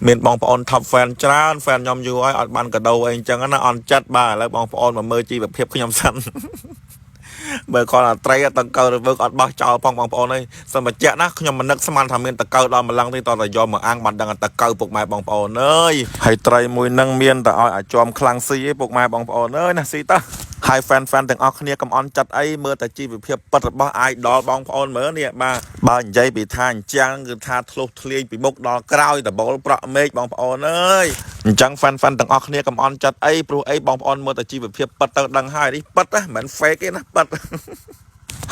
មានបងប្អូន top fan ច្រើន fan ខ្ញុំយូរហើយអត់បានកាដូអីអញ្ចឹងណាអន់ចិត្តបាទឥឡូវបងប្អូនមកមើលជីវភាពខ្ញុំសិន បើគាត់អាត្រីតង្កូវរវើកអត់បោះចោលផងបងប្អូនអើយសូមបញ្ជាក់ណាខ្ញុំមិននឹកស្មានថាមានតកៅដល់ម្លឹងទេតតែយកមកអាំងបានដឹងថាតកៅពុកម៉ែបងប្អូនអើយហើយត្រីមួយនឹងមានតែឲ្យអាចមខ្លាំងស៊ីឯងពុកម៉ែបងប្អូនអើយណាស៊ីតើហើយ fan fan ទាំងអស់គ្នាកុំអន់ចិត្តអីមើលតែជីវភាពពិតរបស់ idol បងប្អូនមើលនេះបាទបើនិយាយពីថាអញ្ចឹងគឺថាធ្លុះធ្លាយពីមុខដល់ក្រោយដបូលប្រក់មេឃបងប្អូនអើយអញ្ចឹង fan fan ទាំងអស់គ្នាកុំអន់ចិត្តអីព្រោះអីបងប្អូនមើលតែជីវភាពពិតទៅដឹងហើយនេះពិតណាមិនមែន fake ទេណាពិត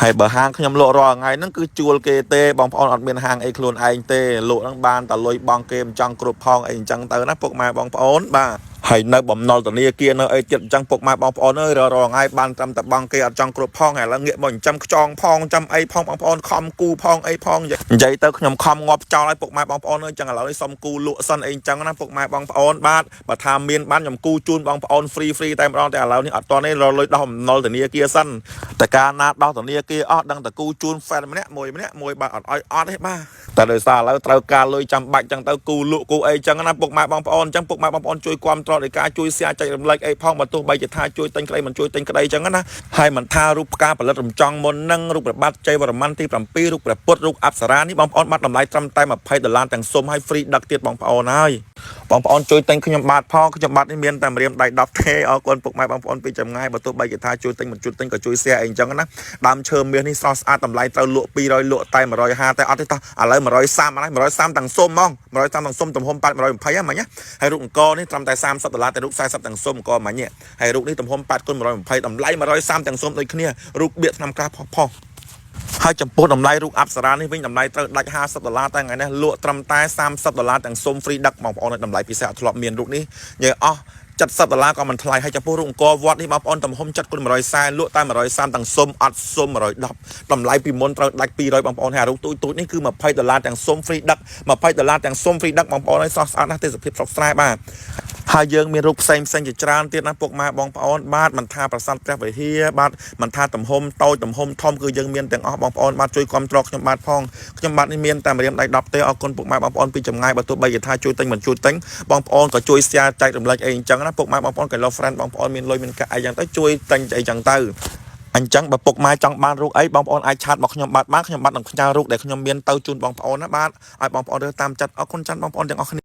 ហើយបើហាងខ្ញុំលក់រាល់ថ្ងៃហ្នឹងគឺជួលគេទេបងប្អូនអត់មានហាងអីខ្លួនឯងទេលក់ហ្នឹងបានតែលុយបងគេមិនចង់គ្រប់ផងអីអញ្ចឹងទៅណាពុកម៉ែបងប្អូនបាទហើយនៅបំណុលធនាគារនៅអីទៀតអញ្ចឹងពុកម៉ែបងប្អូនអើយរាល់ថ្ងៃបានត្រឹមតែបងគេអត់ចង់គ្រប់ផងហើយឥឡូវងាកមកចិញ្ចឹមខ្យងផងចាំអីផងបងប្អូនខំគូផងអីផងនិយាយទៅខ្ញុំខំងាប់ចោលឲ្យពុកម៉ែបងប្អូនអើយចឹងឥឡូវនេះសុំគូលក់សិនអីអញ្ចឹងណាពុកម៉ែបងប្អូនបាទបើថាមានបានខ្ញុំគូជូនបងប្អូន free free តែម្ដងតែឥឡូវនេះអត់តនេះរលុយដោះបំណុលធនាគារសិនតែកាលណាដោះធនាគារអស់ដឹងតែគូជូន fan ម្នាក់មួយម្នាក់មួយបាទអត់ឲ្យអត់ទេបាទតែដោយសារឥឡូវត្រូវការលុយចាំបាច់ចឹងទៅគូលក់គូអីចឹងណាពុកម៉ែបងប្អូនចឹងពុកម៉ែបងប្អូនជួយគាំទ្រដោយការជួយ share ចែករំលែកអីផងបើទោះបីជាថាជួយទិញក្តីមិនជួយទិញក្តីចឹងណាហើយមិនថារូបផ្កាផលិតរំចង់មុននឹងរូបព្រះបាទជ័យវរ្ម័នទី7រូបព្រះពុទ្ធរូបអប្សរានេះបងប្អូនបាត់តម្លៃត្រឹមតែ20ដុល្លារទាំងស៊ុំហើយ free ដឹកទៀតបងប្អូនហើយបងប្អូនជួយទិញខ្ញុំបាទផងខ្ញុំបាទនេះមានតែម្រាមដៃ10ទេអរគុណពុកម៉ែបងប្អូនពីចម្ងាយបើទោះបីជាថាជួយទិញមិនជួយទិញក៏ជួយ share អីចឹងណាដើមឈើមាសនេះស្រស់ស្អាតតម្លៃត្រូវលក់200លក់តែ150តែអត់ទេតោះឥឡូវ130ហើយ130ទាំងស៊ុំហ្មង130ទាំងស៊ុំទំហំ820ហ្នឹងមិញណាហើយរូបអង្គនេះត្រឹមតែ30ដុល្លារតែរូប40ទាំងស៊ុំអង្គមិញហើយរូបនេះទំហំ8គុណ120តម្លៃ130ទាំងស៊ុំដូចគ្នារូបបៀកឆ្នាំក្រាស់ផុសផុសហើយចំពោះតម្លៃរូបអប្សរានេះវិញតម្លៃត្រូវដាច់50ដុល្លារតែថ្ងៃនេះលក់ត្រឹមតែ30ដុល្លារទាំងស៊ុំ free ដឹកបងប្អូនតម្លៃពិសេសអត់ធ្លាប់មានរូបនេះនិយាយអស់70ដុល្លារក៏មិនថ្លៃហើយចំពោះរូបអង្គរវត្តនេះបងប្អូនទំហំ7គុណ140លក់តែ130ទាំងស៊ុំអត់ស៊ុំ110តម្លៃពីមុនត្រូវដាច់200បងប្អូនហើយរូបទូចទូចនេះគឺ20ដុល្លារទាំងស៊ុំ free ដឹក20ដុល្លារទាំងស៊ុំ free ដឹកបងប្អូនហើយស្រស់ស្អាតណាស់ទេសភាពស្រុកស្រែបាទហើយយើងមានរូបផ្សេងផ្សេងជាច្រើនទៀតណាពុកម៉ែបងប្អូនបាទមិនថាប្រាសាទព្រះវិហារបាទមិនថាទំហំតូចទំហំធំគឺយើងមានទាំងអស់បងប្អូនបាទជួយគាំទ្រខ្ញុំបាទផងខ្ញុំបាទនេះមានតែម្រាមដៃ10ទេអរគុណពុកម៉ែបងប្អូនពីចម្ងាយបើទោះបីជាថាជួយទិញមិនជួយទិញបងប្អូនក៏ជួយ share ចែករំលែកអីអញ្ចឹងណាពុកម៉ែបងប្អូនកែឡូ friend បងប្អូនមានលុយមានកាក់អីចឹងទៅជួយទិញអីចឹងទៅអញ្ចឹងបើពុកម៉ែចង់បានរូបអីបងប្អូនអាច chat មកខ្ញុំបាទបានខ្ញុំបាទនឹងផ្ញើរូបដែលខ្ញុំមានទៅជូនបងប្អូនណាបាទឲ្យបងប្អូនរើសតាមចិត្តអរគុណចាន់បងប្អូនទាំងអស់គ្នា។